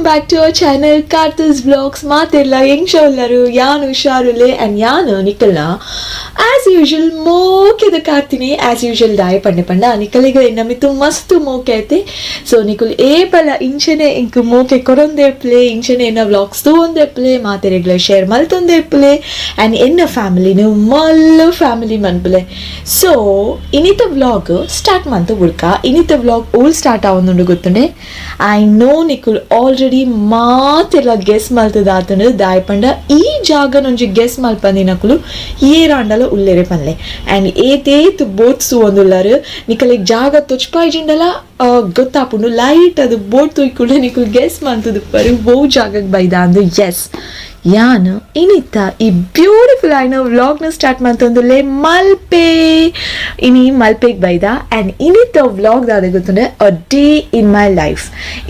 Back to our channel Karthus vlogs. ಮಾತೆಲ್ಲ ಎಂಚ ಉಲ್ಲರು? ಯಾನ್ ಹುಷಾರುಲೆ ಅಂಡ್ ಯಾನ್ ನಿಕಲ್ನ ಆಸ್ ಯೂಶುವಲ್ ಮೋಕೆದ ಕಾರ್ತಿನಿ. ಆಸ್ ಯೂಶುವಲ್ ದಾಯ ಪಂಡೆ ಪಂಡ ನಿಕಲಿಗ ಎನ್ನ ಮಿತ್ತು ಮಸ್ತ್ ಮೋಕೆ ಐತೆ. ಸೊ ನಿಕುಲ್ ಏಪಲ ಇಂಚನೆ ಇಂಕ್ ಮೋಕೆ ಕೊರೊಂದೆ ಪ್ಲೇ, ಇಂಚನೆ ಎನ್ನ ವ್ಲಾಗ್ಸ್ ತೂವೊಂದೆ ಪ್ಲೇ, ಮಾತೆರೆಗ್ಲ ಶೇರ್ ಮಲ್ತೊಂದೆ ಪ್ಲೇ ಅಂಡ್ ಎನ್ನ ಫ್ಯಾಮಿಲಿನ ಮಲ್ಲ ಫ್ಯಾಮಿಲಿ ಮನ್ಪುಲೆ. ಸೊ ಇನಿತ ವ್ಲಾಗ್ ಸ್ಟಾರ್ಟ್ ಮಂತು ಬುಡ್ಕ. ಇನಿತ ವ್ಲಾಗ್ ಓಲ್ ಸ್ಟಾರ್ಟ್ ಆವೊಂದುಂಡು ಗೊತ್ತುಂಡೆ? I know ನಿಕುಲ್ ಆಲ್ರೆಡಿ ಮಾತೆಲ್ಲ ಗೆಸ್ ಮಲ್ತದಾತಂಡು. ದಾಯ ಪಂಡ ಈ ಜಾಗನೊಂಜಿ ಗೆಸ್ ಮಲ್ಪಂದಿನಕುಲು ಏರಾಂಡಲ ಉಲ್ಲೆರೆ ಪನ್ಲೆ. ಅಂಡ್ ಏತೇತ್ ಬೋಟ್ಸ್ ತೂವೊಂದುಲ್ಲರ್. ನಿಕಲೆಗ್ ಜಾಗ ತೊಚ್ಪಾಯ್ಜಿಂಡಲ ಗೊತ್ತಾಪುಂಡು. ಲೈಟ್ ಅದು ಬೋಟ್ ತೂಯ್ಕುಲೆ ನಿಕುಲ್ ಗೆಸ್ ಮಂತುದುಪ್ಪರು ಓ ಜಾಗಗ್ ಬೈದ ಅಂದು. ಎಸ್, ಯಾನ್ ಇನಿತ್ತ ಈ ಬ್ಯೂಟಿಫುಲ್ ಆಯ್ನ ವ್ಲಾಗ್ನ ಸ್ಟಾರ್ಟ್ ಮಂತೊಂದುಲ್ಲೆ ಮಲ್ಪೆ. ಇನಿ ಮಲ್ಪೆಗ್ ಬೈದ. ಆ್ಯಂಡ್ ಇನಿತ್ತ ವ್ಲಾಗ್ ದಾದ ಗೊತ್ತುಂಡೆ? A day in my life.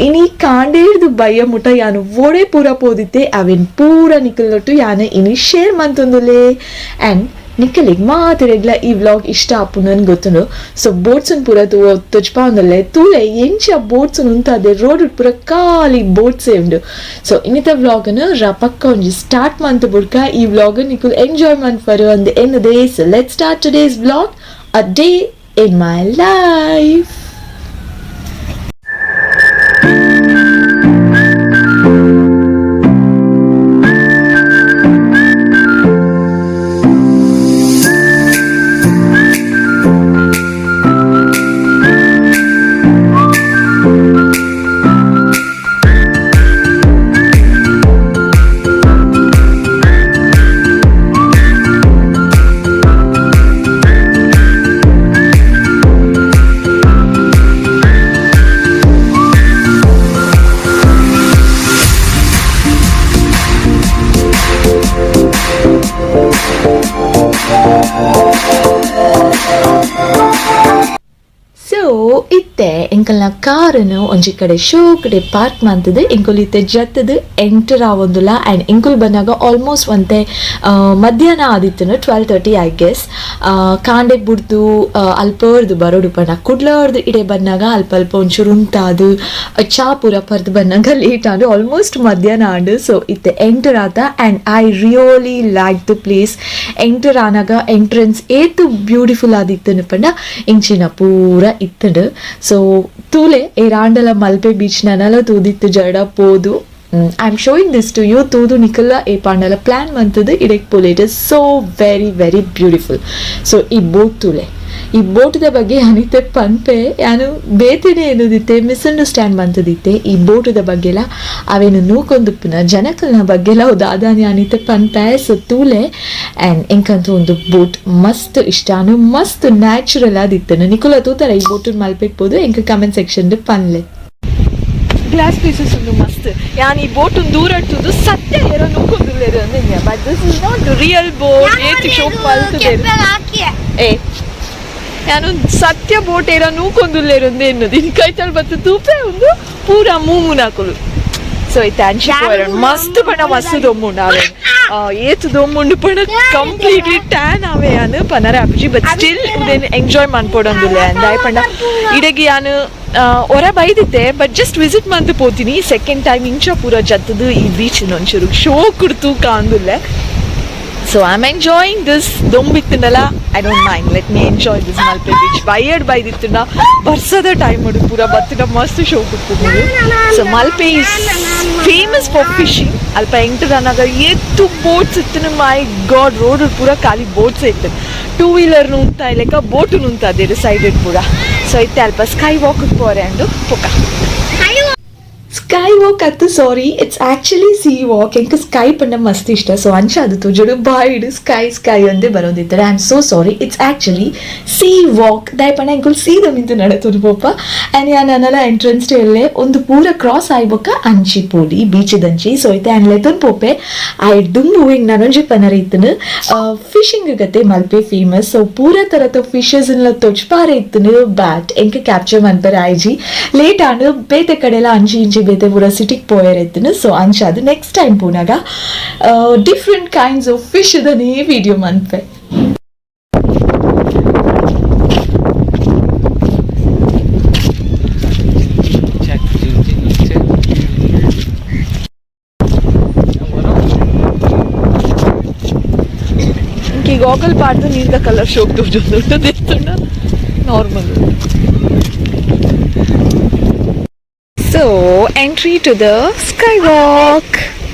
ಇನಿ ಕಾಂಡೇರ್ದು ಬಯ್ಯ ಮುಟ ಯಾನು ಓಡೆ ಪೂರ ಪೋದಿತ್ತೆ, ಅವೆನ್ ಪೂರ ನಿಕಲೊಟ್ಟು ಯಾನು ಇನಿ ಶೇರ್ ಮಂತೊಂದುಲ್ಲೆ. ಆ್ಯಂಡ್ ನಿಕಲಿಗ್ ಮಾತೆರೆಗ್ಲ ಈ ವ್ಲಾಗ್ ಇಷ್ಟ ಆಪುಂಡು ಗೊತ್ತುಂಡು. ಸೊ ಬೋಟ್ಸ್ ಪೂರ ತೂ ತೊಚ್ಪಾವೊಂದುಲ್ಲೆ. ತೂಲೆ ಎಂಚ ಬೋಟ್ಸ್ ಉಂತಾದೆ. ರೋಡ್ ಪೂರ ಖಾಲಿ ಬೋಟ್ಸ್ ಉಂಡು. ಸೊ ಇನ್ನಿತ ವ್ಲಾಗ್ನ ರಪಕ್ಕ ಒಂಜಿ ಸ್ಟಾರ್ಟ್ ಮಂತ್ ಬುಡ್ಕ. ಈ ವ್ಲಾಗ್ ನಿಕುಲ್ ಎಂಜಾಯ್ ಮನ್ಪರು ಅಂದ್ ಎನ್ನದೇ. So let's start today's vlog, a day in my life. So ಇತ್ತೆ ಎಂಕಲ್ನ ಕಾರನ್ನು ಒಂಜಿ ಕಡೆ ಶೋ ಕಡೆ ಪಾರ್ಕ್ ಮಂತದು ಎಂಕುಲು ಇತ್ತೆ ಜತ್ತದು ಎಂಟರ್ ಆವೊಂದುಲ್ಲ. ಆ್ಯಂಡ್ ಎಂಕುಲು ಬಂದಾಗ ಆಲ್ಮೋಸ್ಟ್ ಒಂತೆ ಮಧ್ಯಾಹ್ನ ಆದಿತ್ತುನು, 12:30 I guess. ಕಾಂಡೆ ಬುಡ್ದು ಅಲ್ಪರ್ದು ಬರೋಡು ಪಂಡ ಕುಡ್ಲರ್ದು ಇಡೆ ಬಂದಾಗ ಅಲ್ಪ ಅಲ್ಪ ಒಂಚೂರು ಉಂತಾದು ಚಾ ಪೂರ ಪರ್ದು ಬಂದಾಗ ಲೇಟ್ ಆಂಡು, ಆಲ್ಮೋಸ್ಟ್ ಮಧ್ಯಾಹ್ನ ಆಂಡು. ಸೊ ಇತ್ತೆ ಎಂಟರ್ ಆತ. And I really like the place. Enter ಆನಾಗ ಎಂಟ್ರೆನ್ಸ್ ಏತು ಬ್ಯೂಟಿಫುಲ್ ಆದಿತ್ತುನು ಪಂಡ ಇಂಚಿನ ಪೂರ ಇತ್ತುಂಡು. ಸೊ ತೂಲೆ, ಏರಾಂಡಲ ಮಲ್ಪೆ ಬೀಚ್ ನನಲ ತೂದಿತ್ತು ಜಡ ಪೋದು. I am showing this to you. ತೂದು ನಿಕಲ್ಲ ಏ ಪಾಂಡಲ ಪ್ಲಾನ್ ಮಂತದು ಇಡೆಕ್ ಪೋಲೆ. It is so very very beautiful. So ಈ ಬೋಟ್ ತೂಲೆ. ಈ ಬೋಟದ ಬಗ್ಗೆ ಅನಿತೆ ಪನ್ಪೆ. ಯಾನು ಬೇತೆನೆ ಎನ್ನುದಿತ್ತೆ, ಮಿಸ್ಅಂಡರ್ಸ್ಟ್ಯಾಂಡ್ ಮಂತದಿತ್ತೆ ಈ ಬೋಟದ ಬಗ್ಗೆಲ, ಅವೇನು ನೂಕೊಂದುಪ್ಪುನ ಜನಕಲ್ನ ಬಗ್ಗೆಲ ದಾದಾನಿ ಅನಿತೆ ಪನ್ಪೆ. ಸೊ ತೂಲೆ. ಆ್ಯಂಡ್ ಎಂಕಂತೂ ಒಂದು ಬೋಟ್ ಮಸ್ತ್ ಇಷ್ಟ. ಮಸ್ತ್ ನ್ಯಾಚುರಲ್ ಆದಿತ್ತನು. ನಿಕುಲ ತೂತರ ಈ ಬೋಟ್ ಮಲ್ಪೆಕ್ ಪೋದು ಎಂಕ ಕಮೆಂಟ್ ಸೆಕ್ಷನ್ ಪನ್ಲೆ. ಗ್ಲಾಸ್ ಪೀಸಸ್ ಉಂಡು ಮಸ್ತ್. ಯಾನ್ ಈ ಬೋಟ್ ದೂರ ತೂದು ಸತ್ಯ ಏರೋ ನೂಕೊಂದುಲ್ಲೆರ್ ಅಂದ್. But this is not real boat. ಏತ್ ಶೋಕ್ ಮಲ್ತುದೆರ್. ಏ, ಯಾನು ಸತ್ಯ ಬೋಟ್ ಏರ ನೂಕೊಂದುಲ್ಲೆರ್ ಅಂದ್ ಎನ್ನುದು. ಇನಿ ಕೈತಲ್ ಬತ್ತು ತೂಪೆ, ಉಂದು ಪೂರ ಮೂಮುನಕುಲು. ಸೊ ಇತ್ತೆ ಅಂಚಿ ಪೋಯೆರ್. ಮಸ್ತ್ ಪಂಡ ಮಸ್ತ್ ದೊಮ್ಮುಂಡು ಅವೆ. ಏತ್ ದೊಮ್ಮುಂಡು ಪಂಡ ಕಂಪ್ಲೀಟ್ಲಿ ಟ್ಯಾನ್ ಅವೆ ಯಾನು ಪನರೆ ಆಪುಜಿ. ಬಟ್ ಸ್ಟಿಲ್ ಉಂದೆನ್ ಎಂಜಾಯ್ ಮನ್ಪೊಡೊಂದುಲ್ಲೆ. ದಾಯೆ ಪಂಡ ಇಡೆಗ್ ಯಾನು ಒರ ಬೈದಿತ್ತೆ, ಬಟ್ ಜಸ್ಟ್ ವಿಸಿಟ್ ಮಂತ್ ಪೋತೀನಿ. ಸೆಕೆಂಡ್ ಟೈಮ್ ಇಂಚ ಪೂರ ಜತ್ತದು ಈ ಬೀಚ್ ಒಂಚೂರು ಶೋಕುಡು ತೂಕ ಅಂದುಲ್ಲೆ. So I am enjoying this. ದೊಂಬಿತ್ತುಂಡಲ I don't mind, let me enjoy this Malpe beach. ಬೈಯಡ್ ಬೈದಿತ್ತುಂಡ ಬರ್ಸದ ಟೈಮ್ ಉಂಡು ಪೂರ ಬತ್ತಿನ ಮಸ್ತ್ ಶೋಕ್ ಉಪ್ಪುಂಡು. So Malpe is famous for fishing. ಅಲ್ಪ ಎಂಟರ್ ಅನ್ನಾಗ ಏತು ಬೋಟ್ಸ್ ಇತ್ತು, ಮೈ ಗಾಡ್. ರೋಡ್ ಪೂರ ಖಾಲಿ ಬೋಟ್ಸ್ ಇತ್ತು. ಟೂ ವೀಲರ್ ನುಂತ ಲೆಕ್ಕ ಬೋಟ್ ನುಂತಾದೇರು ಸೈಡ್ ಪೂರ. ಸೊ ಇತ್ತೆ ಅಲ್ಪ ಸ್ಕೈ ವಾಕ್ ಪೋರೆ ಅಂಡು ಪೊಕ. ಸ್ಕೈ ವಾಕ್ ಅತ್ತು, sorry, it's actually sea walk. ಎಂಕ್ ಸ್ಕೈ ಪಂಡ ಮಸ್ತ್ ಇಷ್ಟ. ಸೊ ಅಂಚ ಅದು ತೋಜುಡು ಬಾಯಿಡು ಸ್ಕೈ ಸ್ಕೈ ಅಂದೇ ಬರೋದಿತ್ತಾರೆ. I am so sorry, it's actually sea walk. ದಾಯ ಪಂಡ ಎಂಕುಲು ಸೀದ ಮಿಂತು ನಡತೊಂದು ಪೋಪ. ಆ್ಯಂಡ್ ಯಾನ್ ನನಲ ಎಂಟ್ರೆನ್ಸ್ ಎಲ್ಲೆ ಒಂದು ಪೂರ ಕ್ರಾಸ್ ಆಯ್ಬೊಕ್ಕ ಅಂಚಿ ಪೋಲಿ ಬೀಚದಂಚಿ. ಸೊ ಇತ್ತೆ ಆ್ಯಂಡ್ ಲೆತೊಂದು ಪೋಪೆ. I ದುಂಬು ಹಿಂಗ್ ನನೊಂಜಿ ಪನರ ಇತ್ತನು, ಫಿಶಿಂಗ್ ಗತೆ ಮಲ್ಪೆ ಫೇಮಸ್. ಸೊ ಪೂರ ತರತ ಫಿಶಸ್ ತೊಚ್ಪಾರೆ ಇತ್ತನು. ಬಟ್ ಎಂಕ್ ಕ್ಯಾಪ್ಚರ್ ಮನ್ಪರೆ ಆಯ್ಜಿ, ಲೇಟ್ ಆಂಡ್. ಬೇತೆ ಕಡೆಲ ಅಂಚಿ ಇಂಚಿ ಬೇತೆ ಪೂರ ಸಿಟಿಗೆ ಪೋಯರ್ ಇತ್ತನು. ಸೊ ಅಂಚ ಅದು ನೆಕ್ಸ್ಟ್ ಟೈಮ್ ಪೋನಾಗ ಡಿಫ್ರೆಂಟ್ ಕೈಂಡ್ಸ್ ಆಫ್ ಫಿಶ್ ದನೇ ವಿಡಿಯೋ ಮನ್ಪೆ. Check, two, two, check. ಈ ಗಾಗಲ್ ಪಾಡ್ದು ನೀರ್ದ ಕಲರ್ ಶೋಕ್ ತೋಜೊಂದುಂಡು ದೆತ್ತುಂಡ normal. So entry to the sky walk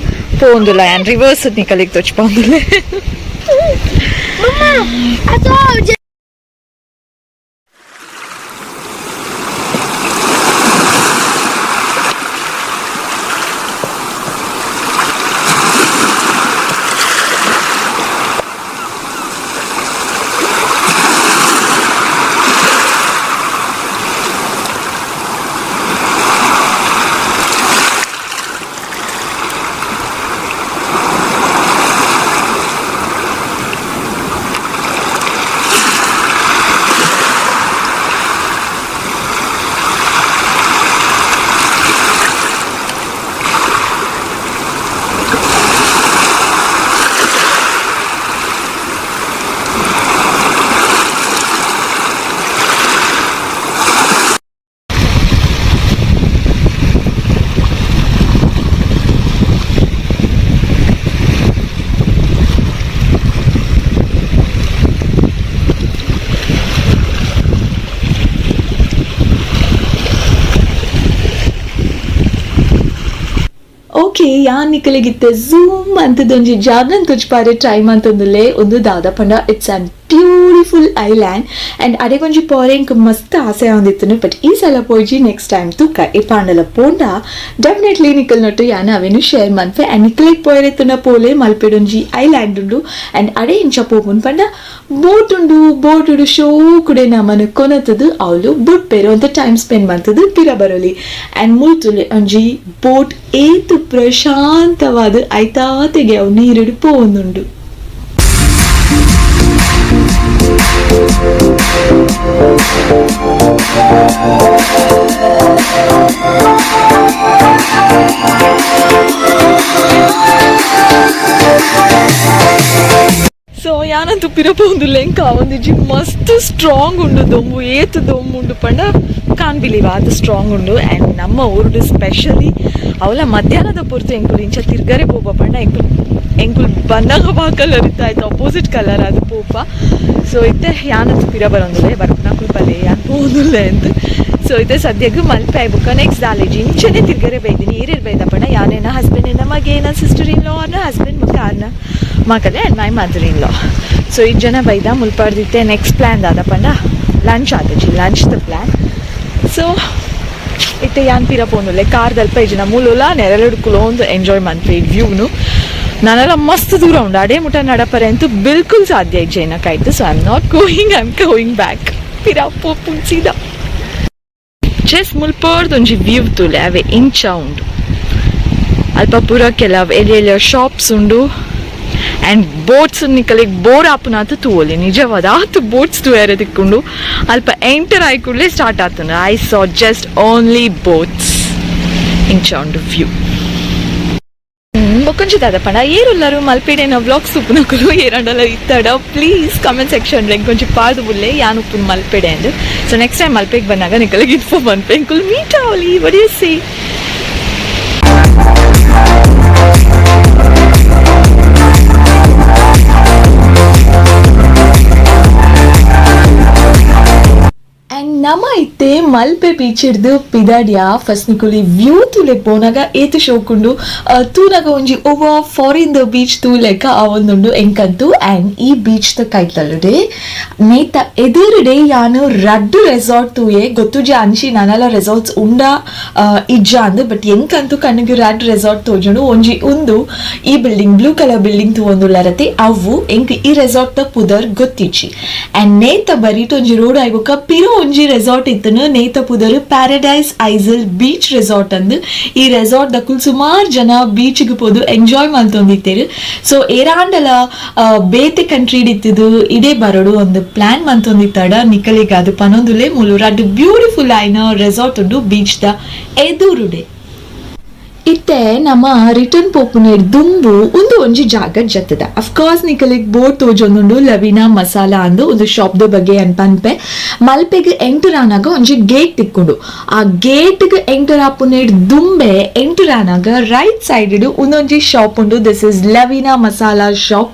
ಪೋಂದುಲ ಯಾನ್ ರಿವರ್ಸ್ ನಿಕಲಿಗೆ ತೋಚ್ಪೊಂದುಲೆ. ಓಕೆ, ಯಾನ್ ನಿಕಲೆಗಿತ್ತೆ ಝೂಮ್ ಅಂತದೊಂಜಿ ಜಾಗನ್ ತುಚ್ಪಾರೆ ಟ್ರೈ ಮಂತೊಂದುಲ್ಲೆ. ಒಂದು ದಾದ ಪಂಡ it's an beautiful island and ಅಡೆಗೊಂಜಿ ಪೋರೆ ಎಂಕ್ ಮಸ್ತ್ ಆಸೆ ಆವೊಂದಿತ್ತುಂಡು. ಬಟ್ ಈ ಸಲ ಪೋಯಿಜಿ, ನೆಕ್ಸ್ಟ್ ಟೈಮ್ ತೂಕ. ಈ ಪಾಂಡಲ ಪೋಂಡ ಡೆಫಿನೆಟ್ಲಿ ನಿಕಲ್ ನೊಟ್ಟು ಯಾನ್ ಅವೆನು ಶೇರ್ ಮನ್ಪೆ. ಅಂಡ್ ನಿಕಲೆಗ್ ಪೋಯರೆ ಇತ್ತುಂಡ ಪೋಲೆ, ಮಲ್ಪೆಡೊಂಜಿ ಐಲ್ಯಾಂಡ್ ಉಂಡು. ಅಂಡ್ ಅಡೆ ಇಂಚ ಪೋಪುನ್ ಪಂಡ ಬೋಟ್ ಉಂಡು. ಬೋಟ್ ಉಂಡು ಶೋಕುಡೆ ನಮನ್ ಕೊನತದು ಅವ್ಲು ಬುಡ್ಪೆರು ಅಂತ ಟೈಮ್ ಸ್ಪೆಂಡ್ ಮಂತದು ಪಿರ ಬರೋಲಿ. ಅಂಡ್ ಮುಲ್ತುಲೆ ಒಂಜಿ ಬೋಟ್ ಏತ್ ಪ್ರಶಾಂತವಾದ ಐತಾತೆಗೆ ಅವು ನೀರುಡು ಪೋವೊಂದುಂಡು. ಸೊ ಯಾನಂತೂ ಪಿರ ಪೋವೊಂದುಲ್ಲೆ, ಎಂಕ್ ಆವೊಂದಿಜ್ಜಿ. ಮಸ್ತ್ ಸ್ಟ್ರಾಂಗ್ ಉಂಡು ದೊಂಬು, ಏತ್ ದೊಂಬು ಉಂಡು ಪಂಡ ಕಾನ್ ಬಿಲೀವ್, ಆತ್ ಸ್ಟ್ರಾಂಗ್ ಉಂಡು. ಆ್ಯಂಡ್ ನಮ್ಮ ಊರುಡು ಸ್ಪೆಷಲಿ ಅವಲ ಮಧ್ಯಾಹ್ನದ ಪೊರ್ತು ಎಂಕುಲು ಇಂಚ ತಿರ್ಗರೆ ಪೋಪ ಪಂಡ ಎಂಕುಲು ಎಂಕುಲು ಬನ್ನಗ ಬಾ ಕಲರ್ ಇತ್ತ ಆಯ್ತು ಅಪೋಸಿಟ್ ಕಲರ್ ಅದು ಪೋಪ. ಸೊ ಇತ್ತೆ ಯಾನಂತೂ ಪಿರ ಬರೋಂದುಲ್ಲೆ, ಬರ್ಪುನಕುಲು ಬಲೆ, ಯಾನ್ ಪೋವೊಂದುಲ್ಲೆ ಅಂದ್. ಸೊ ಇತ್ತೆ ಸದ್ಯಗ್ ಮಲ್ಪೆ ಆಯ್ ಬೊಕ್ಕ ನೆಕ್ಸ್ಟ್ ದಾಲೇಜಿ ಇಂಚನೆ ತಿರ್ಗರೆ ಬೈದಿನಿ. ಏರೇರ್ ಬೈದ ಪಂಡ ಯಾನೇನ ಹಸ್ಬೆಂಡ್ ಎನ್ನ ಮಗೆ ಎನ್ನ ಸಿಸ್ಟರ್ ಇನ್ ಲಾ ಆರ್ನ ಹಸ್ಬೆಂಡ್ ಬೊಕ್ಕ ಆರ್ನ ಮಗಲೆ and my mother in law. So ಈ ಜನ ಬೈದ ಮುಲ್ಪಾಡ್ದಿತ್ತೆ. ನೆಕ್ಸ್ಟ್ ಪ್ಲ್ಯಾನ್ ದಾದ ಪಂಡ lunch ಆತಜಿ, lunch the plan. So ಇತ್ತೆ ಯಾನ್ ಪಿರ ಪೋಂದುಲ್ಲೆ, ಕಾರ್ ದಲ್ಪ ಇಜ್ಜಿನ ಮೂಲುಲ ನೆರಳುಡು ಕುಲೋಂದು ಎಂಜಾಯ್ ಮನ್ಪೆ ವ್ಯೂನು. ನಾನೆಲ್ಲ ಮಸ್ತ್ ದೂರ ಉಂಡು, ಅಡೇ ಮುಟ ನಡಪರೆ ಅಂತೂ ಬಿಲ್ಕುಲ್ ಸಾಧ್ಯ ಇಜ್ಜೆ ಏನಕ್ಕಾಯ್ತು. So I am not going, I am going back. ಪಿರ ಪೋಪುನ್ ಸೀದಾ. ಜಸ್ಟ್ ಮುಲ್ಪರ್ದು ಒಂಜಿ ವ್ಯೂ ತೂಲೆ, ಅವೆ ಇಂಚ ಉಂಡು. ಅಲ್ಪ ಪೂರ ಕೆಲವು ಎಲ್ಯ ಎಲ್ಯ ಶಾಪ್ಸ್ ಉಂಡು. ಆ್ಯಂಡ್ ಬೋಟ್ಸ್ ನಿಕಲೆಗ್ ಬೋರ್ ಆಪುನಾತ್ ತೂವೊಲಿ, ನಿಜವಾದ ಆತ್ ಬೋಟ್ಸ್ ತೂಯರೆ ತಿಕ್ಕುಂಡು. ಅಲ್ಪ ಎಂಟರ್ ಆಯಿ ಕೂಡಲೇ start ಆತುಂಡು. I saw just only boats. ಇಂಚ ಉಂಡು ವ್ಯೂ. ಬೊಕ್ಕೊಂಜಿ ದಾದ ಪಂಡ ಏರುಲ್ಲರು ಮಲ್ಪೆಡೇನ ವ್ಲಾಗ್ಸ್ ಉಪ್ಪುನಕುಲು ಏರಂಡಲ ಇತ್ತಡ please comment section ಎಂಕೊಂಚಿ ಪಾಡ್ದು ಬುಲ್ಲೆ ಯಾನ್ ಉಪ್ಪುನು ಮಲ್ಪೆಡೆ ಅಂದ್. So next time ಮಲ್ಪೆಗ್ ಬಂದಾಗ ನಿಕಲೆಗ್ ಇನ್ಫಾರ್ಮ್ ಮನ್ಪೆ, ಎಂಕುಲು meet ಆವಲಿ. What you say? And ನಮ ಇತ್ತೆ ಮಲ್ಪೆ ಬೀಚ್ ಹಿಡ್ದು ಪಿದಾಡ್ಯ. ಫಸ್ಟ್ ನಿಕುಲಿ ವ್ಯೂ ತೂಲೆ ಪೋನಾಗ ಏತ್ ಶೋಕುಂಡು ತೂನಗ ಒಂಜಿ ಒವ್ವ foreign the beach ತೂಲೆಕ ಆವೊಂದುಂಡು ಎಂಕಂತು. ಆ್ಯಂಡ್ ಈ ಬೀಚ್ ದ ಕೈತಲುಡೆ ನೇತ ಎದುರುಡೆ ಯಾನು ರಡ್ಡು ರೆಸಾರ್ಟ್ ತೂಯೆ. ಗೊತ್ತುಜಿ ಅಂಚಿ ನನಲ ರೆಸಾರ್ಟ್ಸ್ ಉಂಡ ಇಜ್ಜ ಅಂದ್, ಬಟ್ ಎಂಕಂತೂ ಕಣ್ಣಿಗೆ ರಡ್ ರೆಸಾರ್ಟ್ ತೋಜುಂಡು. ಒಂಜಿ ಉಂದು ಈ building, blue colour building ತೂವೊಂದುಲ್ಲರತೆ ಅವು. ಎಂಕ್ ಈ ರೆಸಾರ್ಟ್ ದ ಪುದರ್ ಗೊತ್ತಿಜ್ಜಿ. ಆ್ಯಂಡ್ ನೇತ ಬರಿಟ್ ಒಂಜಿ ರೋಡ್ ಆಯ್ಬೊಕ್ಕ ಪಿರ ಒಂಜಿ ರೆಸಾರ್ಟ್ ಇತ್ತನು, ನೇತ ಪುದರ್ ಪ್ಯಾರಡೈಸ್ ಐಸಲ್ ಬೀಚ್ ರೆಸಾರ್ಟ್ ಅಂದ್. ಈ ರೆಸಾರ್ಟ್ ದಕುಲ್ ಸುಮಾರು ಜನ ಬೀಚ್ಗೆ ಪೋದು ಎಂಜಾಯ್ ಮಲ್ತೊಂದಿತ್ತೇರು. ಸೊ ಏರಾಂಡಲ ಬೇತೆ ಕಂಟ್ರಿ ಇತ್ತಿದ್ದು ಇಡೇ ಬರೋಡು ಒಂದು ಪ್ಲಾನ್ ಮಂತೊಂದಿತ್ತಾಡ ನಿಕಲಿಗೆ ಅದು ಪನೊಂದುಲೆ, ಮುಲು ರಡ್ಡ್ ಬ್ಯೂಟಿಫುಲ್ ಆಯ್ನ ರೆಸಾರ್ಟ್ ಉಂಡು ಬೀಚ್ ದ ಎದುರುಡೆ. ಇತ್ತೆ ನಮ್ಮ ರಿಟರ್ನ್ ಪೋಪುನೆ ದುಂಬು ಒಂದು ಒಂಜಿ ಜಾಗ ಜತ್ತದ. ಅಫ್ಕೋರ್ಸ್ ನಿಕಲಿಗ್ ಬೋರ್ಡ್ ತೋಜೊಂದುಂಡು, ಲವಿನಾ ಮಸಾಲಾ ಅಂದು ಒಂದು ಶಾಪ್ ದ ಬಗ್ಗೆ ಅನ್ಪನ್ಪೆ. ಮಲ್ಪೆಗ್ ಎಂಟರ್ ಆನಾಗ ಒಂಜಿ ಗೇಟ್ ತಿಕ್ಕೊಂಡು, ಆ ಗೇಟ್ ಗ್ ಎಂಟರ್ ಆಪುನೆ ದುಂಬೆ ಎಂಟರ್ ಆನಾಗ ರೈಟ್ ಸೈಡ್ ಒಂದೊಂಜಿ ಶಾಪ್ ಉಂಡು. This is Lavina Masala shop.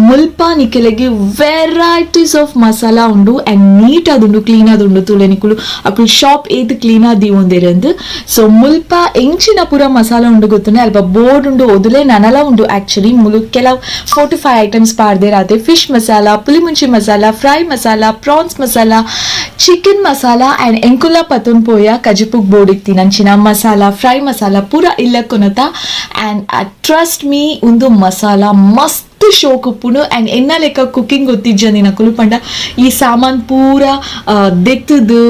ಮುಲ್ಪ ನಿಕೆಲೆಗೆ ವೆರೈಟೀಸ್ ಆಫ್ ಮಸಾಲ ಉಂಡು ಅಂಡ್ ನೀಟ್ ಆದುಂಡು, ಕ್ಲೀನ್ ಆದುಂಡು. ತೂಲೆ ನಿಕುಲು ಅಕುಲು ಶಾಪ್ ಏತ್ ಕ್ಲೀನ್ ಆದಿವೊಂದಿರಂದು. ಸೊ ಮುಲ್ಪ ಎಂಚಿನ ಪೂರ ಮಸಾಲ ಉಂಡು ಗೊತ್ತುಂಡೆ, ಅಲ್ಪ ಬೋರ್ಡ್ ಉಂಡು, ಒದುಲೆ ನನಲ ಉಂಡು. ಆಕ್ಚುಲಿ ಮುಲು ಕೆಲವು 4 to 5 items ಪಾಡ್ದೇರಾತೆ. Fish masala, pulimunchi masala, fry masala, prawns masala, chicken masala and ಎಂಕುಲ ಪತೊನ್ ಪೋಯ ಕಜಿಪುಗ್ ಬೋಡಿತ್ತಿ ನಂಚಿನ ಮಸಾಲ, ಫ್ರೈ ಮಸಾಲ ಪೂರ ಇಲ್ಲ ಕೊನತ. And trust me, ಉಂದು ಮಸಾಲ ಮಸ್ತ್ ಶೋಕ್ ಉಪ್ಪುಂಡು. ಆ್ಯಂಡ್ ಎನ್ನ ಲೆಕ್ಕ ಕುಕಿಂಗ್ ಗೊತ್ತಿಜ್ಜಂದಿನಕುಲು ಪಂಡ ಈ ಸಾಮಾನ್ ಪೂರ ದೆತ್ತದು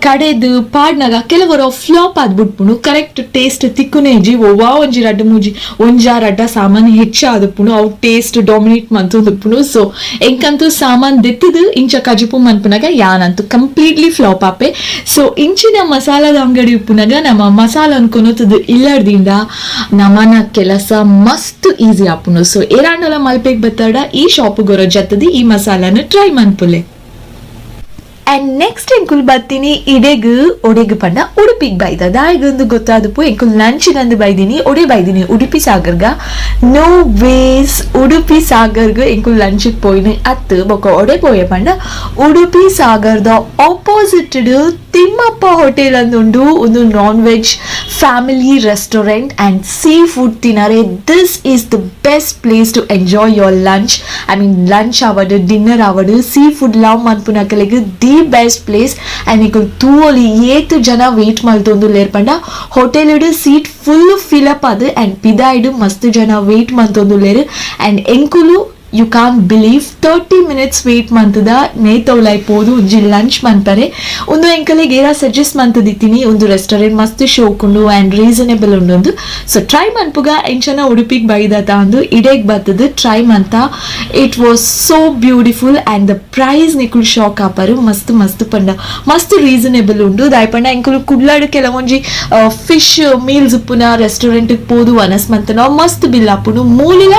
ಕಡೆದು ಪಾಡ್ನಾಗ ಕೆಲವರು ಫ್ಲಾಪ್ ಆದ್ಬಿಟ್ಪುಂಡು, ಕರೆಕ್ಟ್ ಟೇಸ್ಟ್ ತಿಕ್ಕುನೇ ಇಜ್ಜಿ. ಒವ್ವಾ ಒಂಜಿ ರಡ್ಡ್ ಮೂಜಿ ಒಂಜಾ ರಡ್ಡ ಸಾಮಾನ್ ಹೆಚ್ಚಾದುಪ್ಪುಂಡು, ಅವು ಟೇಸ್ಟ್ ಡಾಮಿನೇಟ್ ಮಂತೊಂದುಪ್ಪುಂಡು. ಸೊ ಎಂಕಂತೂ ಸಾಮಾನ್ ದೆತ್ತದು ಇಂಚ ಕಜಿಪು ಮನ್ಪುನಾಗ ಯಾನಂತೂ ಕಂಪ್ಲೀಟ್ಲಿ ಫ್ಲಾಪ್ ಆಪೆ. ಸೊ ಇಂಚಿನ ಮಸಾಲದ ಅಂಗಡಿ ಉಪ್ಪುನಾಗ ನಮ್ಮ ಮಸಾಲ ಅನ್ಕೊನತದು ಇಲ್ಲಡ್ದಿಂದ ನಮನ ಕೆಲಸ ಮಸ್ತ್ ಈಸಿ ಆಪುಂಡು. ಸೊ ಏರಾಂಡಲ ಮಲ್ಪೆಗ್ ಬತ್ತಾಡ ಈ ಶಾಪ್ ಗೊರ ಜತ್ತದಿ ಈ ಮಸಾಲಾನ ಟ್ರೈ ಮನ್ಪುಲೆ. ಅಂಡ್ ನೆಕ್ಸ್ಟ್ ಎಂಕುಲ್ ಬತ್ತೀನಿ ಇಡೆಗ್. ಒಡೆಗ್ ಪಂಡ ಉಡುಪಿಗ್ ಬೈದ. ದಾಯಿಗೊಂದು ಗೊತ್ತಾದಪು, ಎಂಕುಲ್ ನಂಚಿನಂದು ಬೈದಿನಿ, ಒಡೆ ಬೈದಿನಿ ಉಡುಪಿ ಸಾಗರ್ಗ. ನೋ ವೇಸ್, ಉಡುಪಿ ಸಾಗರ್ಗ್ ಎಂಕುಲ್ ಲಂಚಿಗೆ ಪೋಯಿನ ಅತ್ತು. ಬೊಕ ಒಡೆ ಪೋಯ ಪಂಡ ಉಡುಪಿ ಸಾಗರ್ದ ಆಪೋಸಿಟ್ ತಿಮ್ಮಪ್ಪ ಹೋಟೆಲ್ ಅಂದುಂಡು. ಒಂದು non veg family restaurant and sea food ತಿನ್ನರೆ this is the best place to enjoy your lunch. I mean, lunch ಆವಡ್, ಡಿನ್ನರ್ ಆವಡ್, sea food love ಮನ್ಪುನಕಲೆಗ್ the best place. And ನಿಕುಲ್ ತೂವೊಲಿ ಏತ್ ಜನ ವೇಟ್ ಮಲ್ತೊಂದುಲ್ಲೆರ್ ಪಂಡ hotel seat full fill up ಆದ್ ಅಂಡ್ ಪಿದಾಯ್ಡ್ ಮಸ್ತ್ ಜನ ವೇಟ್ ಮಲ್ತೊಂದುಲ್ಲೆರ್. ಅಂಡ್ ಎಂಕುಲು, you can believe, 30 minutes wait ಮಂತದ ನೇತೌಲಾಯ್ ಪೋದು ಒಂಜಿ ಲಂಚ್ ಮನ್ಪರೆ. ಒಂದು ಎಂಕಲೆಗ್ ಏರಾ ಸಜೆಸ್ಟ್ ಮಂತದಿತ್ತೀನಿ, ಒಂದು ರೆಸ್ಟೋರೆಂಟ್ ಮಸ್ತ್ ಶೋಕುಂಡು ಆ್ಯಂಡ್ ರೀಸನೇಬಲ್ ಉಂಡು, ಸೊ ಟ್ರೈ ಮನ್ಪುಗ. ಎಂಚನ ಉಡುಪಿಗೆ ಬೈದತ ಅಂದು ಇಡೇಗ್ ಬತ್ತದು ಟ್ರೈ ಮಂತ. It was so beautiful and the price ನಿಕುಲ್ shock ಆಪರು. ಮಸ್ತ್ ಮಸ್ತ್ ಪಂಡ ಮಸ್ತ್ ರೀಸನೇಬಲ್ ಉಂಡು. ದಾಯ್ ಪಂಡ ಎಂಕುಲು ಕುಡ್ಲಾಡು ಕೆಲವೊಂಜಿ ಫಿಶ್ ಮೀಲ್ಸ್ ಉಪ್ಪುನ ರೆಸ್ಟೋರೆಂಟ್ ಪೋದು ವನಸ್ ಮಂತನ ಮಸ್ತ್ ಬಿಲ್ ಆಪುಂಡು. ಮೂಲಿಲ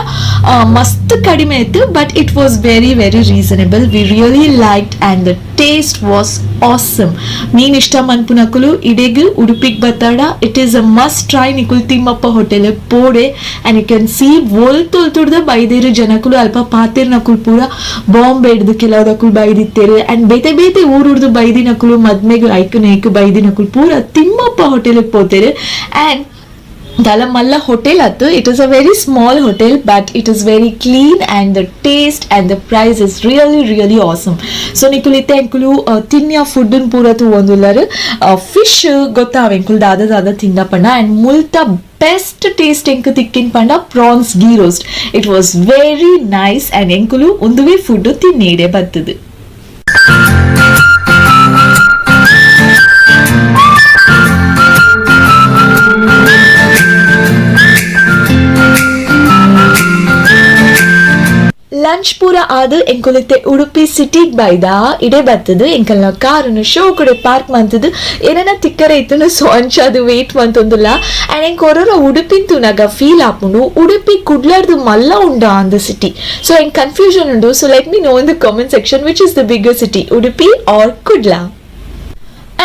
ಮಸ್ತ್ ಕಡಿಮೆ ಇತ್ತು, but it was very very reasonable. We really like and the taste was awesome. ಮೀನ್ ಇಷ್ಟ ಮನ್ಪುನಕುಲು ಇಡೆಗ್ ಉಡುಪಿಗ್ ಬತ್ತಾಡ it is a must try. ನಿಕುಲ್ Thimmappa hotel ಪೋಡೆ. And you can see ಒಲ್ತೊಲ್ತುಡ್ದ ಬೈದೇರು ಜನಕುಲು. ಅಲ್ಪ ಪಾತೆರ್ನಕುಲು ಪೂರ ಬಾಂಬೆಡ್ದು ಕೆಲವದಕುಲು ಬೈದಿತ್ತೇರು ಅಂಡ್ ಬೇತೆ ಬೇತೆ ಊರುಡ್ದು ಬೈದಿನಕುಲು, ಮದ್ಮೆಗ್ ಐಕ್ ನೇಕ್ ಬೈದಿನಕುಲು ಪೂರ ತಿಮ್ಮಪ್ಪ ಹೋಟೆಲ್ ಪೋತೇರು. ಅಂಡ್ ದಾಲ ಮಲ್ಲ ಹೋಟೆಲ್ ಅತ್ತು, it is a very small hotel, but it is very clean and the taste and the price is really really awesome. So ನಿಕುಲು ಇತ್ತೆ ಎಂಕುಲು ತಿನ್ಯ ಫುಡ್ ಪೂರ ತೂವೊಂದುಲ್ಲರ್. ಫಿಶ್ ಗೊತ್ತಾವ ಎಂಕುಲು ದಾದ ದಾದ ತಿಂದ ಪಂಡ. ಅಂಡ್ ಮುಲ್ತ ಬೆಸ್ಟ್ ಟೇಸ್ಟ್ ಎಂಕ್ ತಿಕ್ಕಿನ ಪಂಡ prawns ghee roast. It was very nice and ಎಂಕುಲು ಉಂದುವೇ ಫುಡ್ ತಿನ್ನೇಡೆ ಬತ್ತದು. ಲಂಚ್ ಪೂರ ಆದ್ ಎಂಕುಲಿತ್ತೆ ಉಡುಪಿ ಸಿಟಿಗ್ ಬೈದ. ಇಡೆ ಬತ್ತದು ಎಂಕಲ್ನ ಕಾರನ್ನು ಶೋ ಕಡೆ ಪಾರ್ಕ್ ಮಂತದು ಏನನ ತಿಕ್ಕರೆ ಇತ್ತುಂಡು, ಸೊ ಅಂಚ ಅದು ವೇಟ್ ಮಂತೊಂದುಲ್ಲ. ಅಂಡ್ ಎಂಕ್ ಒರೊರ ಉಡುಪಿನ್ ತೂನಗ ಫೀಲ್ ಆಪುಂಡು, ಉಡುಪಿ ಕುಡ್ಲರ್ದು ಮಲ್ಲ ಉಂಡ ಅಂದ ಸಿಟಿ. ಸೊ ಎಂಕ್ ಕನ್ಫ್ಯೂಷನ್ ಉಂಡು. So let me know in the comment section, which is the bigger city, Udupi or Kudla?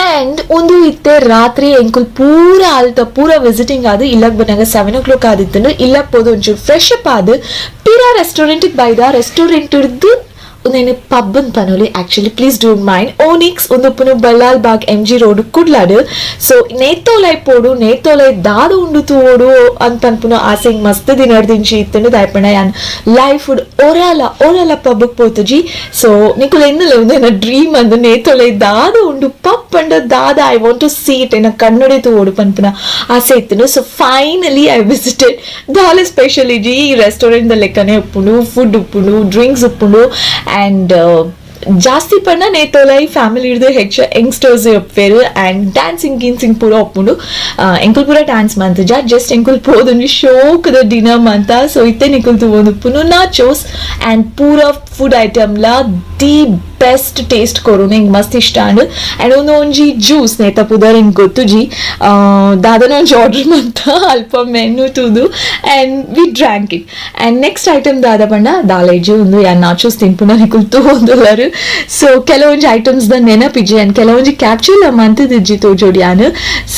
And ಒಂದು ಇತ್ತೆ ರಾತ್ರಿ ಎಂಕುಲ್ ಪೂರ ಅಲ್ತ ಪೂರ ವಿಸಿಟಿಂಗ್ ಆದ್ ಇಲ್ಲಗ್ ಬನ್ನಗ 7 ಓ ಕ್ಲಾಕ್ ಆದಿತ್ತುಂಡು. ಇಲ್ಲಗ್ ಪೋದು ಒಂಚೂರು ಫ್ರೆಶ್ ಅಪ್ ಆದ್ ಪಿರಾ ರೆಸ್ಟೋರೆಂಟ್ ಬೈದ. ರೆಸ್ಟೋರೆಂಟ್ ಉಂದೆನ್ ಪಬ್ ಪನೊಲಿ actually, please don't mind. Onyx ಉಂದುಪ್ಪುನು ಬಲ್ಲಾಲ್ ಬಾಗ್ MG road ಕುಡ್ಲಾಡ್. So ನೇತೋಲೈ ಪೋಡು, ನೇತೋಲೈ ದಾದ ಉಂಡು ತೂವೊಡು ಅಂತ ಪನ್ಪುನ ಆಸೆ ಮಸ್ತ್ ದಿನಡ್ದಿಂಚಿ ಇತ್ತುಂಡು. ದಾಯಪಂಡ ಯಾನ್ ಲೈವ್ ಫುಡ್ ಒರಾಲ ಒರಾಲ ಪಬ್ಬಕ್ ಪೋತುಜಿ. ಸೊ ನಿಕುಲು ಎನ್ನಲೆ ಉಂದೆನ ಡ್ರೀಮ್ ಅಂದ್, ನೇತೋಲೈ ದಾದ ಉಂಡು, ಪಬ್ ಪಂಡ ದಾದ, I want to see it, ಎನ್ನ ಕಣ್ಣುಡೆ ತೂವೊಡು ಪನ್ಪುನ ಆಸೆ ಇತ್ತುಂಡು. So finally I visited. ದಾಲ ಸ್ಪೆಷಲ್ ಇಜ್ಜಿ, ಈ ರೆಸ್ಟೋರೆಂಟ್ ದ ಲೆಕ್ಕನೆ ಉಪ್ಪುಂಡು. ಫುಡ್ ಉಪ್ಪುಂಡು, ಡ್ರಿಂಕ್ಸ್ ಉಪ್ಪುಂಡು. ಅಂಡ್ ಜಾಸ್ತಿ ಪಂಡ ನೇತೋಲೈ ಫ್ಯಾಮಿಲಿ ಹಿಡ್ದು ಹೆಚ್ಚು ಯಂಗ್ಸ್ಟರ್ಸ್ ಒಪ್ಪೇರು. ಅಂಡ್ ಡ್ಯಾನ್ಸಿಂಗ್ ಗಿನ್ಸಿಂಗ್ ಪೂರ ಒಪ್ಪುಂಡು. ಎಂಕುಲ್ ಪೂರ ಡ್ಯಾನ್ಸ್ ಮಂತುಜ, ಜಸ್ಟ್ ಎಂಕುಲ್ ಪೋದುಂಡು ಶೋಕದ ಡಿನ್ನರ್ ಮಂತ. ಸೊ ಇತ್ತೆ ನಿಕುಲ್ ತೂವೊಂದುಪ್ಪುನು ನಾಚೋಸ್ ಅಂಡ್ ಪೂರ ಫುಡ್ ಐಟಮ್ಲ the Best taste ಕೊರುನೆ ಎಂಕ್ ಮಸ್ತ್ ಇಷ್ಟ ಆಂಡ್. ಆ್ಯಂಡ್ ಉಂದು ಒಂಜಿ ಜ್ಯೂಸ್ ನೇತ ಪುದರ್ ಎಂಕ್ ಗೊತ್ತುಜಿ, ದಾದನ ಒಂಜಿ ಆರ್ಡರ್ ಮಂತ ಅಲ್ಪ ಮೆನು ತೂದು and we drank it. And next item ದಾದ ಪಂಡ ದಾಲೇಜಿ. ಉಂದು ಯಾನ್ ನಾಚೋಸ್ ತಿನ್ಪುನ ನಿಕುಲು ತೂವೊಂದುಲ್ಲರ್. ಸೊ ಕೆಲವೊಂಜಿ ಐಟಮ್ಸ್ ದ ನೆನಪಿಜ್ಜಿ ಆ್ಯಂಡ್ ಕೆಲವೊಂಜಿ ಕ್ಯಾಪ್ಚರ್ ಮಂತುದಿಜ್ಜಿ ತೋಜೋಡಿ ಯಾನ್.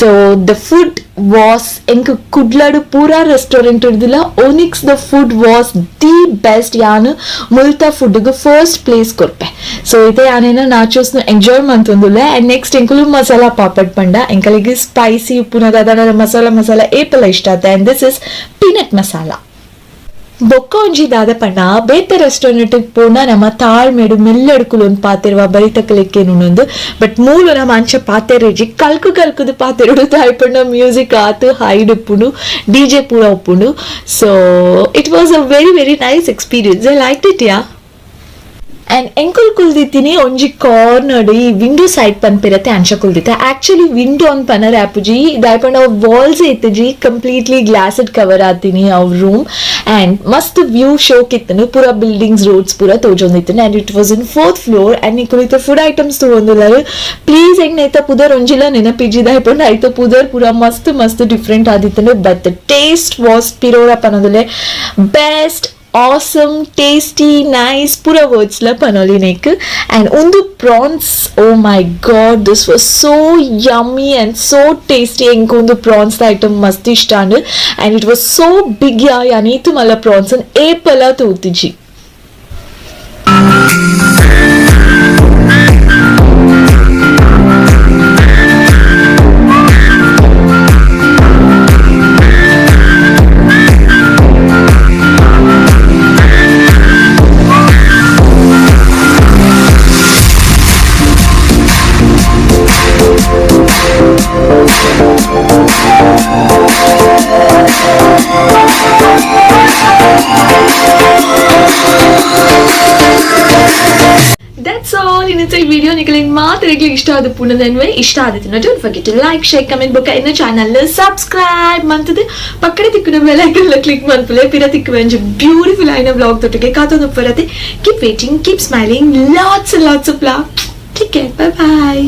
So the food was ಎಂಕ್ ಕುಡ್ಲಡ್ ಪೂರಾ restaurant ಇರ್ದಿಲ್ಲ Onyx the food was the best. ಯಾನ್ ಮುಲ್ತ ಫುಡ್ಗ್ ಫಸ್ಟ್ ಪ್ಲೇಸ್ ಕೊರ್ಪೆ. ಸೊ ಇತ್ತೆ ಯಾನೇನ ನಾಚೋಸ್ನು ಎಂಜಾಯ್ ಮಂತೊಂದುಲ್ಲೆ. ಆ್ಯಂಡ್ ನೆಕ್ಸ್ಟ್ ಎಂಕುಲು ಮಸಾಲಾ ಪಾಪಡ್ ಪಂಡ ಎಂಕಲಿಗೆ ಸ್ಪೈಸಿ ಉಪ್ಪುನ ದಾದ ಮಸಾಲ ಮಸಾಲ ಏಪಲ ಇಷ್ಟ ಆತ. And this is peanut masala. ಬೊಕ್ಕ ಒಂಜಿ ದಾದ ಪಂಡ ಬೇತೆ ರೆಸ್ಟೋರೆಂಟ್ ಪೋಂಡ ನಮ್ಮ ತಾಳ್ಮೆಡು ಮೆಲ್ಲಡ್ಕುಲು ಒಂದು ಪಾತೆರುವ ಬರಿತಕಲೆಕ್ಕೇನುಂದು. ಬಟ್ ಮೂಲು ನಮ್ಮ ಅಂಚ ಪಾತೆರೆಜಿ, ಕಲ್ಕು ಕಲ್ಕುದು ಪಾತೆರುಡು. ದಾಯೆ ಪಂಡ ಮ್ಯೂಸಿಕ್ ಆತು ಹೈಡ್ ಉಪ್ಪುಂಡು, ಡಿ ಜೆ ಪೂರ ಉಪ್ಪುಂಡು. So it was a very very nice experience, I like it yeah. And ಎಂಕುಲ್ ಕುಲ್ದಿತ್ತೀನಿ ಒಂಜಿ ಕಾರ್ನರ್ ಈ ವಿಂಡೋ ಸೈಡ್ ಪನ್ಪಿರತ್ತೆ, ಅಂಚ ಕುಲ್ದಿತ್ತೆ. ಆಕ್ಚುಲಿ ವಿಂಡೋ ಅಂದ್ ಪನರೆ ಆಪುಜಿ, ದಾಯೆ ಪಂಡ ಅವು ವಾಲ್ಸ್ ಇತ್ತುಜಿ, ಕಂಪ್ಲೀಟ್ಲಿ ಗ್ಲಾಸ್ಡ್ ಕವರ್ ಆತೀನಿ ಅವ್ ರೂಮ್. ಆ್ಯಂಡ್ ಮಸ್ತ್ ವ್ಯೂ ಶೋಕ್ ಇತ್ತನು, ಪೂರ ಬಿಲ್ಡಿಂಗ್ಸ್ ರೋಡ್ಸ್ ಪೂರ ತೋಜೊಂದಿತ್ತನು. And it was in fourth floor. And ನಿಕುಲು ಇತ್ತೆ ಫುಡ್ ಐಟಮ್ಸ್ ತೂವೊಂದುಲ್ಲರ್. ಪ್ಲೀಸ್ ಎಂಕ್ ನೇತ ಪುದರ್ ಒಂಜಿಲ ನೆನಪಿಜ್ಜಿ, ದಾಯೆ ಪಂಡ ಐತ ಪುದರ್ ಪೂರ ಮಸ್ತ್ ಮಸ್ತ್ ಡಿಫ್ರೆಂಟ್ ಆದಿತ್ತನು. But the taste was ಪಿರೋರ ಪನೊಂದುಲ್ಲೆ, best, awesome, tasty, nice ಪೂರ ವರ್ಡ್ಸ್ ಲ ಪನೊಲಿ ನೆಕ್. ಆ್ಯಂಡ್ ಉಂದು prawns, oh my god, this was so yummy and so tasty. ಎಂಕ್ ಉಂದು ಪ್ರಾನ್ಸ್ ಐಟಮ್ ಮಸ್ತ್ ಇಷ್ಟ and it was so big yeah. ಯಾನ್ ಈತ್ ಮಲ್ಲ ಪ್ರಾನ್ಸ್ ಏಪಲ ತೂತಿಜಿ. That's all in ಈ ವಿಡಿಯೋ. ನಿಮಗೆ ಮಾತ್ರ ಇಷ್ಟ ಆದ ಪುನದನ್ವೇ ಇಷ್ಟ ಆದಿತ್ತು, don't forget to like, share, comment ಬೊಕ್ಕ ಇನ್ನ ಚಾನಲ್ ಸಬ್ಸ್ಕ್ರೈಬ್ ಮಂತದೆ ಪಕ್ಕಡೆ ತಿಕ್ಕುನ bell icon click ಮನ್ಪುಲೆ. ಪಿರ ತಿಕ್ಕು ಒಂಜಿ ಬ್ಯೂಟಿಫುಲ್ ಆಯ್ನ ಬ್ಲಾಗ್ ತೊಟ್ಟಿಗೆ ಕಾತೊಂದು ಬರತ್ತೆ. Keep waiting, keep smiling, lots lots of love, take care, bye bye.